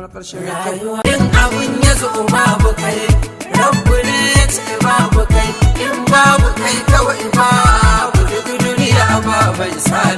mana karshe mai kyau. In abun ya zo babu kai, Rabbu ne ya ce babu kai, in babu kai kawai babu, duk duniya ba mai sani.